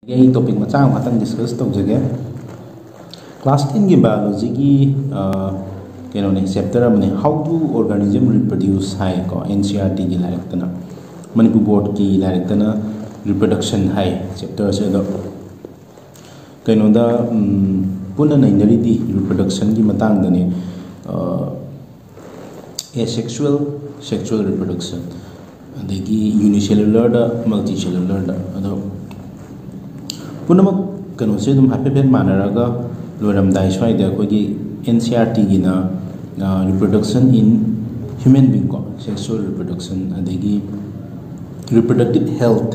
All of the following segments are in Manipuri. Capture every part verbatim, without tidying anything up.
ꯑꯩ ꯇꯣꯄꯤꯛ ꯃꯆꯥ ꯑꯃꯈꯛꯇꯪ ꯗꯤꯁꯀꯁ ꯇꯧꯖꯒꯦ꯫ ꯀ꯭ꯂꯥꯁ ꯇꯦꯟꯒꯤ ꯕꯥꯏꯑꯣꯂꯣꯖꯤꯒꯤ ꯀꯩꯅꯣꯅꯦ, ꯆꯦꯞꯇꯔ ꯑꯃꯅꯦ, How do organism reproduce ꯍꯥꯏꯀꯣ, ꯑꯦꯟ ꯁꯤ ꯑꯥꯔ ꯇꯤꯒꯤ ꯂꯥꯏꯔꯤꯛꯇꯅ, ꯃꯅꯤꯄꯨꯔ ꯕꯣꯔꯗꯀꯤ ꯂꯥꯏꯔꯤꯛꯇꯅ ꯔꯤꯄ꯭ꯔꯗꯛꯁꯟ ꯍꯥꯏ ꯆꯦꯞꯇꯔꯁꯦ꯫ ꯑꯗꯣ ꯀꯩꯅꯣꯗ ꯄꯨꯟꯅ ꯅꯩꯅꯔꯤꯗꯤ ꯔꯤꯄ꯭ꯔꯗꯛꯁꯟꯒꯤ ꯃꯇꯥꯡꯗꯅꯦ꯫ ꯑꯦꯁꯦꯛꯁꯨꯋꯦꯜ, ꯁꯦꯛꯁꯨꯋꯦꯜ ꯔꯤꯄ꯭ꯔꯗꯛꯁꯟ, ꯑꯗꯒꯤ ꯌꯨꯅꯤꯁꯦꯂꯨꯂꯔꯗ, ꯃꯜꯇꯤꯁꯦꯂꯨꯂꯔꯗ꯫ ꯑꯗꯣ ꯄꯨꯝꯅꯃꯛ ꯀꯩꯅꯣꯁꯦ ꯑꯗꯨꯝ ꯍꯥꯏꯐꯦꯠ ꯍꯥꯏꯐꯦꯠ ꯃꯥꯟꯅꯔꯒ, ꯂꯣꯏꯔꯝꯗꯥꯏ ꯁ꯭ꯋꯥꯏꯗ ꯑꯩꯈꯣꯏꯒꯤ ꯑꯦꯟ ꯁꯤ ꯑꯥꯔ ꯇꯤꯒꯤꯅ reproduction in human being ꯀꯣ, ꯁꯦꯛꯁꯨꯋꯦꯜ ꯔꯤꯄ꯭ꯔꯗꯛꯁꯟ, ꯑꯗꯒꯤ ꯔꯤꯄ꯭ꯔꯗꯛꯇꯤꯞ ꯍꯦꯜꯠ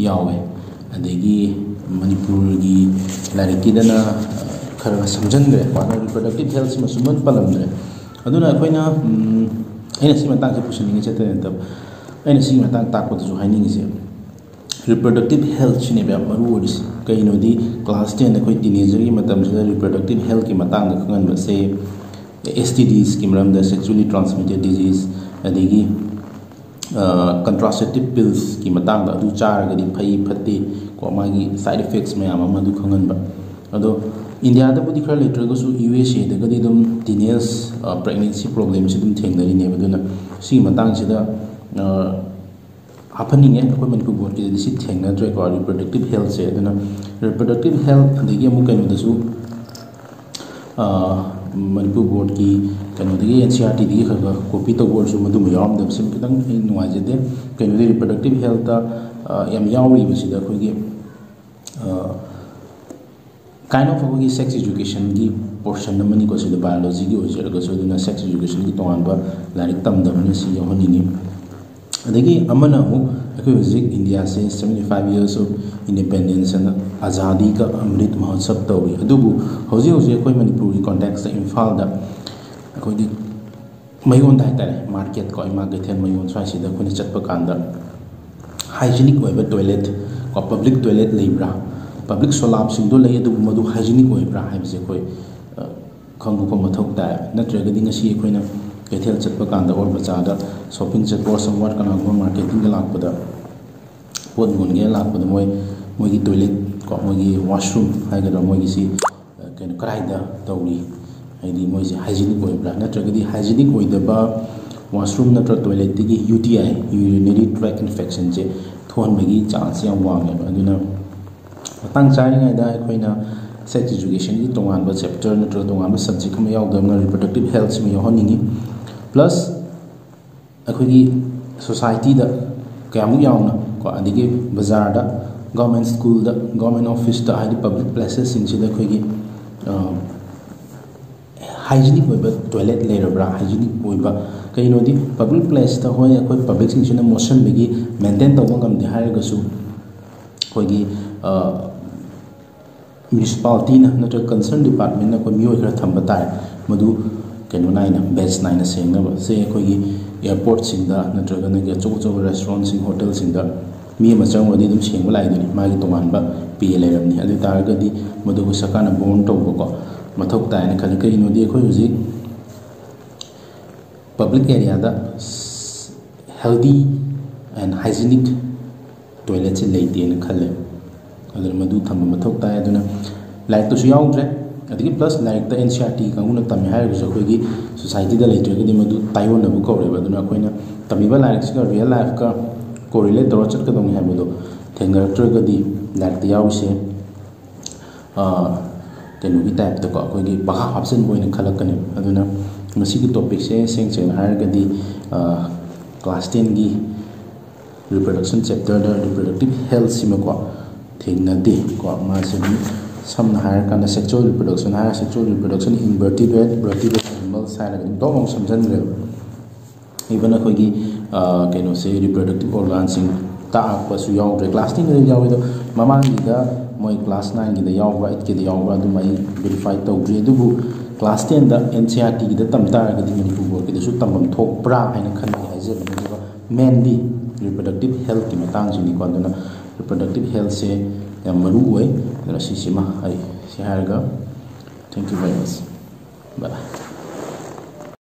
ꯌꯥꯎꯋꯦ꯫ ꯑꯗꯒꯤ ꯃꯅꯤꯄꯨꯔꯒꯤ ꯂꯥꯏꯔꯤꯛꯀꯤꯗꯅ ꯈꯔ ꯈꯔ ꯁꯝꯖꯟꯈ꯭ꯔꯦ꯫ ꯃꯥꯅ ꯔꯤꯄ꯭ꯔꯗꯛꯇꯤꯞ ꯍꯦꯜꯠꯁꯤꯃꯁꯨ ꯃꯣꯏꯅ ꯄꯜꯂꯝꯗ꯭ꯔꯦ꯫ ꯑꯗꯨꯅ ꯑꯩꯈꯣꯏꯅ, ꯎꯝ, ꯑꯩꯅ ꯁꯤ ꯃꯇꯥꯡꯁꯦ ꯄꯨꯁꯤꯟꯅꯤꯡꯉꯤꯁꯦ ꯑꯇꯩ ꯅꯠꯇꯕ, ꯑꯩꯅ ꯁꯤꯒꯤ ꯃꯇꯥꯡ ꯇꯥꯛꯄꯗꯁꯨ ꯍꯥꯏꯅꯤꯡꯉꯤꯁꯦ, ꯔꯤꯄ꯭ꯔꯗꯛꯇꯤꯞ ꯍꯦꯜꯠꯁꯤꯅꯦꯕ ꯌꯥꯝ ꯃꯔꯨ ꯑꯣꯏꯔꯤꯁꯦ꯫ ꯀꯩꯅꯣꯗꯤ, ꯀ꯭ꯂꯥꯁ ꯇꯦꯟꯗ ꯑꯩꯈꯣꯏ ꯇꯤꯅꯦꯖꯔꯒꯤ ꯃꯇꯝꯁꯤꯗ ꯔꯤꯄ꯭ꯔꯗꯛꯇꯤꯞ ꯍꯦꯜꯠꯀꯤ ꯃꯇꯥꯡꯗ ꯈꯪꯍꯟꯕꯁꯦ, ꯑꯦꯁ ꯇꯤ ꯗꯤꯁꯀꯤ ꯃꯔꯝꯗ, ꯁꯦꯛꯁꯨꯋꯦꯂꯤ ꯇ꯭ꯔꯥꯟꯁꯃꯤꯇꯦꯠ ꯗꯤꯖꯤꯖ, ꯑꯗꯒꯤ ꯀꯟꯇ꯭ꯔꯥꯁꯦꯞꯇꯤꯞ ꯄꯤꯜꯁꯀꯤ ꯃꯇꯥꯡꯗ, ꯑꯗꯨ ꯆꯥꯔꯒꯗꯤ ꯐꯩ ꯐꯠꯇꯦ ꯀꯣ, ꯃꯥꯒꯤ ꯁꯥꯏꯠ ꯏꯐꯦꯛꯁ ꯃꯌꯥꯝ ꯑꯃ ꯑꯗꯨ ꯈꯪꯍꯟꯕ꯫ ꯑꯗꯣ ꯏꯟꯗꯤꯌꯥꯗꯕꯨꯗꯤ ꯈꯔ ꯂꯩꯇ꯭ꯔꯒꯁꯨ, ꯌꯨ ꯑꯦꯁ ꯑꯦꯗꯒꯗꯤ ꯑꯗꯨꯝ ꯇꯤꯅꯦꯖ ꯄ꯭ꯔꯦꯒꯅꯦꯟꯁꯤ ꯄ꯭ꯔꯣꯕ꯭ꯂꯦꯝꯁꯤ ꯑꯗꯨꯝ ꯊꯦꯡꯅꯔꯤꯅꯦꯕ꯫ ꯑꯗꯨꯅ ꯁꯤꯒꯤ ꯃꯇꯥꯡꯁꯤꯗ ꯍꯥꯞꯍꯟꯅꯤꯡꯉꯦ꯫ ꯑꯩꯈꯣꯏ ꯃꯅꯤꯄꯨꯔ ꯕꯣꯔꯗꯀꯤꯗꯗꯤ ꯁꯤ ꯊꯦꯡꯅꯗ꯭ꯔꯦꯀꯣ, ꯔꯤꯄ꯭ꯔꯗꯛꯇꯤꯞ ꯍꯦꯜꯠꯁꯦ꯫ ꯑꯗꯨꯅ ꯔꯤꯄ꯭ꯔꯗꯛꯇꯤꯞ ꯍꯦꯜꯠ, ꯑꯗꯒꯤ ꯑꯃꯨꯛ ꯀꯩꯅꯣꯗꯁꯨ, ꯃꯅꯤꯄꯨꯔ ꯕꯣꯔꯗꯀꯤ ꯀꯩꯅꯣꯗꯒꯤ, ꯑꯦꯟ ꯁꯤ ꯑꯥꯔ ꯇꯤꯗꯒꯤ ꯈꯔ ꯈꯔ ꯀꯣꯄꯤ ꯇꯧꯕ ꯑꯣꯏꯔꯁꯨ, ꯃꯗꯨꯃ ꯌꯥꯎꯔꯝꯗꯕꯁꯤꯃ ꯈꯤꯇꯪ ꯑꯩ ꯅꯨꯡꯉꯥꯏꯖꯗꯦ꯫ ꯀꯩꯅꯣꯗꯤ, ꯔꯤꯄ꯭ꯔꯗꯛꯇꯤꯞ ꯍꯦꯜꯠꯇ ꯌꯥꯝ ꯌꯥꯎꯔꯤꯕꯁꯤꯗ ꯑꯩꯈꯣꯏꯒꯤ, kind of ꯑꯩꯈꯣꯏꯒꯤ ꯁꯦꯛꯁ ꯏꯖꯨꯀꯦꯁꯟꯒꯤ ꯄꯣꯔꯁꯟ ꯑꯃꯅꯤꯀꯣ, ꯁꯤꯗ ꯕꯥꯏꯑꯣꯂꯣꯖꯤꯒꯤ ꯑꯣꯏꯖꯔꯒꯁꯨ꯫ ꯑꯗꯨꯅ ꯁꯦꯛꯁ ꯏꯖꯨꯀꯦꯁꯟꯒꯤ ꯇꯣꯉꯥꯟꯕ ꯂꯥꯏꯔꯤꯛ ꯇꯝꯗꯕꯅ ꯁꯤ ꯌꯥꯎꯍꯟꯅꯤꯡꯉꯤ꯫ ꯑꯗꯒꯤ ꯑꯃꯅ ꯑꯃꯨꯛ, ꯑꯩꯈꯣꯏ ꯍꯧꯖꯤꯛ ꯏꯟꯗꯤꯌꯥꯁꯦ seventy five years of independence ꯑꯅ ꯑꯖꯥꯗꯤ ꯀ ꯑꯃ꯭ꯔꯤꯠ ꯃꯍꯣꯠꯁꯕ ꯇꯧꯔꯤ꯫ ꯑꯗꯨꯕꯨ ꯍꯧꯖꯤꯛ ꯍꯧꯖꯤꯛ ꯑꯩꯈꯣꯏ ꯃꯅꯤꯄꯨꯔꯒꯤ ꯀꯣꯟꯇꯦꯛꯁꯇ ꯏꯝꯐꯥꯜꯗ ꯑꯩꯈꯣꯏꯒꯤ ꯃꯌꯣꯟꯗ ꯍꯥꯏꯇꯥꯔꯦ, ꯃꯥꯔꯀꯦꯠ ꯀꯣ, ꯏꯃꯥ ꯀꯩꯊꯦꯜ ꯃꯌꯣꯟ ꯁ꯭ꯋꯥꯏꯁꯤꯗ ꯑꯩꯈꯣꯏꯅ ꯆꯠꯄ ꯀꯥꯟꯗ, ꯍꯥꯏꯖꯤꯅꯤꯛ ꯑꯣꯏꯕ ꯇꯣꯏꯂꯦꯠ ꯀꯣ, ꯄꯕ꯭ꯂꯤꯛ ꯇꯣꯏꯂꯦꯠ ꯂꯩꯕ꯭ꯔꯥ, ꯄꯕ꯭ꯂꯤꯛ ꯁꯣꯂꯥꯞꯁꯤꯡꯗꯣ ꯂꯩ, ꯑꯗꯨꯕꯨ ꯃꯗꯨ ꯍꯥꯏꯖꯤꯅꯤꯛ ꯑꯣꯏꯕ꯭ꯔꯥ ꯍꯥꯏꯕꯁꯦ ꯑꯩꯈꯣꯏ, ꯑ, ꯈꯪꯕ ꯈꯣꯠꯄ ꯃꯊꯧ ꯇꯥꯏ꯫ ꯅꯠꯇ꯭ꯔꯒꯗꯤ ꯉꯁꯤ ꯑꯩꯈꯣꯏꯅ ꯀꯩꯊꯦꯜ ꯆꯠꯄ ꯀꯥꯟꯗ, ꯑꯣꯔ ꯕꯖꯥꯔꯗ ꯁꯣꯞꯄꯤꯡ ꯆꯠꯄ, ꯑꯣꯔ ꯁꯝꯋꯥꯠ ꯀꯅꯥꯒꯨꯝꯕ ꯃꯥꯔꯀꯦꯇꯤꯡꯗ ꯂꯥꯛꯄꯗ, ꯄꯣꯠ ꯌꯣꯟꯒꯦꯅ ꯂꯥꯛꯄꯗ, ꯃꯣꯏ ꯃꯣꯏꯒꯤ ꯇꯣꯏꯂꯦꯠ ꯀꯣ, ꯃꯣꯏꯒꯤ ꯋꯥꯁꯔꯨꯝ ꯍꯥꯏꯒꯗ꯭ꯔꯥ, ꯃꯣꯏꯒꯤꯁꯤ ꯀꯩꯅꯣ ꯀꯗꯥꯏꯗ ꯇꯧꯔꯤ, ꯍꯥꯏꯗꯤ ꯃꯣꯏꯁꯦ ꯍꯥꯏꯖꯤꯅꯤꯛ ꯑꯣꯏꯕ꯭ꯔꯥ, ꯅꯠꯇ꯭ꯔꯒꯗꯤ ꯍꯥꯏꯖꯤꯅꯤꯛ ꯑꯣꯏꯗꯕ ꯋꯥꯁꯔꯨꯝ ꯅꯠꯇ꯭ꯔꯒ ꯇꯣꯏꯂꯦꯠꯇꯒꯤ ꯌꯨ ꯇꯤ ꯑꯥꯏ, urinary tract infectionꯁꯦ ꯊꯣꯛꯍꯟꯕꯒꯤ ꯆꯥꯟꯁꯁꯦ ꯌꯥꯝ ꯋꯥꯡꯉꯦꯕ꯫ ꯑꯗꯨꯅ ꯃꯇꯥꯡ ꯆꯥꯔꯤꯉꯩꯗ ꯑꯩꯈꯣꯏꯅ sex educationꯒꯤ ꯇꯣꯉꯥꯟꯕ chapter ꯅꯠꯇ꯭ꯔꯒ ꯇꯣꯉꯥꯟꯕ subject ꯑꯃ ꯌꯥꯎꯗꯕꯅ reproductive healthꯁꯤꯃ ꯌꯥꯎꯍꯟꯅꯤꯡꯉꯤ꯫ Plus ꯑꯩꯈꯣꯏꯒꯤ societyꯗ ꯀꯌꯥꯃꯨꯛ ꯌꯥꯝꯅ ꯀꯣ, ꯑꯗꯒꯤ ꯕꯖꯥꯔꯗ, government schoolꯗ, government officeꯇ, ꯍꯥꯏꯗꯤ public placesꯁꯤꯡꯁꯤꯗ ꯑꯩꯈꯣꯏꯒꯤ hygienic ꯑꯣꯏꯕ ꯇꯣꯏꯂꯦꯠ ꯂꯩꯔꯕ꯭ꯔꯥ, hygienic ꯑꯣꯏꯕ, ꯀꯩꯅꯣꯗꯤ public placeꯇ ꯍꯣꯏ ꯑꯩꯈꯣꯏ publicꯁꯤꯡꯁꯤꯅ ꯃꯣꯠꯁꯟꯕꯒꯤ maintain ꯇꯧꯕ ꯉꯝꯗꯦ ꯍꯥꯏꯔꯒꯁꯨ ꯑꯩꯈꯣꯏꯒꯤ municipalityꯅ ꯅꯠꯇ꯭ꯔꯒ concern departmentꯅ ꯑꯩꯈꯣꯏ ꯃꯤꯑꯣꯏ ꯈꯔ ꯊꯝꯕ ꯇꯥꯔꯦ, ꯃꯗꯨ ꯀꯩꯅꯣ ꯅꯥꯏꯅ, batch ꯅꯥꯏꯅ ꯁꯦꯡꯅꯕ꯫ ꯁꯦ ꯑꯩꯈꯣꯏꯒꯤ airportꯁꯤꯡꯗ ꯅꯠꯇ꯭ꯔꯒ ꯅꯪꯒꯤ ꯑꯆꯧ ꯑꯆꯧꯕ restaurantꯁꯤꯡ, hotelꯁꯤꯡꯗ ꯃꯤ ꯑꯃ ꯆꯪꯉꯨꯔꯗꯤ ꯑꯗꯨꯝ ꯁꯦꯡꯕ ꯂꯥꯛꯏꯗꯨꯅꯤ, ꯃꯥꯒꯤ ꯇꯣꯉꯥꯟꯕ pay ꯂꯩꯔꯝꯅꯤ꯫ ꯑꯗꯨ ꯑꯣꯏ ꯇꯥꯔꯒꯗꯤ ꯃꯗꯨ ꯑꯩꯈꯣꯏ ꯁꯔꯀꯥꯔꯅ borne ꯇꯧꯕꯀꯣ ꯃꯊꯧ ꯇꯥꯏꯅ ꯈꯜꯂꯤ꯫ ꯀꯩꯒꯤꯅꯣꯗꯤ ꯑꯩꯈꯣꯏ ꯍꯧꯖꯤꯛ public areaꯗ healthy and hygienic toiletꯁꯦ ꯂꯩꯇꯦꯅ ꯈꯜꯂꯦ꯫ ꯑꯗꯨꯅ ꯃꯗꯨ ꯊꯝꯕ ꯃꯊꯧ ꯇꯥꯏ꯫ ꯑꯗꯨꯅ ꯂꯥꯏꯔꯤꯛꯇꯁꯨ ꯌꯥꯎꯗ꯭ꯔꯦ, ꯑꯗꯒꯤ plus ꯂꯥꯏꯔꯤꯛꯇ N C E R T ꯀꯥꯡꯕꯨꯅ ꯇꯝꯃꯦ ꯍꯥꯏꯔꯒꯁꯨ ꯑꯩꯈꯣꯏꯒꯤ societyꯗ ꯂꯩꯇ꯭ꯔꯒꯗꯤ ꯃꯗꯨ ꯇꯥꯏꯑꯣꯟꯅꯕ ꯀꯧꯔꯦꯕ꯫ ꯑꯗꯨꯅ ꯑꯩꯈꯣꯏꯅ ꯇꯝꯃꯤꯕ ꯂꯥꯏꯔꯤꯛꯁꯤꯒ real lifeꯀ correlate ꯇꯧꯔ ꯆꯠꯀꯗꯧꯅꯤ ꯍꯥꯏꯕꯗꯣ ꯊꯦꯡꯅꯔꯛꯇ꯭ꯔꯒꯗꯤ ꯂꯥꯏꯔꯤꯛꯇ ꯌꯥꯎꯔꯤꯁꯦ ꯀꯩꯅꯣꯒꯤ typeꯇꯀꯣ, ꯑꯩꯈꯣꯏꯒꯤ ꯚꯥꯞ ꯍꯥꯞꯆꯤꯟꯕ ꯑꯣꯏꯅ ꯈꯜꯂꯛꯀꯅꯤ꯫ ꯑꯗꯨꯅ ꯉꯁꯤꯒꯤ topicꯁꯦ ꯁꯦꯡ ꯁꯦꯡꯅ ꯍꯥꯏꯔꯒꯗꯤ class tenꯒꯤ reproduction chapterꯗ reproductive healthꯁꯤꯃꯀꯣ ꯊꯦꯡꯅꯗꯦ ꯀꯣ꯫ ꯃꯥꯁꯦ ꯑꯗꯨꯝ ꯁꯝꯅ ꯍꯥꯏꯔꯀꯥꯟꯗ sexual reproduction ꯍꯥꯏꯔꯒ sexual reproduction in vertebrate, vertebrate animals ꯍꯥꯏꯔꯒ ꯑꯗꯨꯝ ꯇꯣꯛ ꯂꯥꯎꯅ ꯁꯝꯖꯟꯈ꯭ꯔꯦꯕ꯫ Even ꯑꯩꯈꯣꯏꯒꯤ ꯀꯩꯅꯣꯁꯦ, reproductive organꯁꯤꯡ ꯇꯥꯛꯄꯁꯨ ꯌꯥꯎꯗ꯭ꯔꯦ꯫ Class tenꯗ ꯌꯥꯎꯋꯦ, ꯑꯗꯣ ꯃꯃꯥꯡꯒꯤꯗ ꯃꯣꯏ class nineꯒꯤꯗ ꯌꯥꯎꯕ꯭ꯔꯥ, eightꯀꯤꯗ ꯌꯥꯎꯕ꯭ꯔꯥ, ꯑꯗꯨꯝ ꯑꯩ verify ꯇꯧꯗ꯭ꯔꯤ꯫ ꯑꯗꯨꯕꯨ class tenꯗ N C E R Tꯒꯤꯗ ꯇꯝ ꯇꯥꯔꯒꯗꯤ ꯃꯅꯤꯄꯨꯔ boardꯀꯤꯗꯁꯨ ꯇꯝꯐꯝ ꯊꯣꯛꯄ꯭ꯔꯥ ꯍꯥꯏꯅ ꯈꯟꯕꯒꯤ ꯍꯥꯏꯖꯕꯅꯤ꯫ ꯑꯗꯨꯒ mainly reproductive healthꯀꯤ ꯃꯇꯥꯡꯁꯤꯅꯤꯀꯣ꯫ ꯑꯗꯨꯅ reproductive healthꯁꯦ ꯌꯥꯝ ꯃꯔꯨ ꯑꯣꯏ꯫ ꯑꯗꯨꯅ ꯁꯤꯁꯤꯃ ꯑꯩ ꯁꯤ ꯍꯥꯏꯔꯒ, thank you very much, bye bye꯫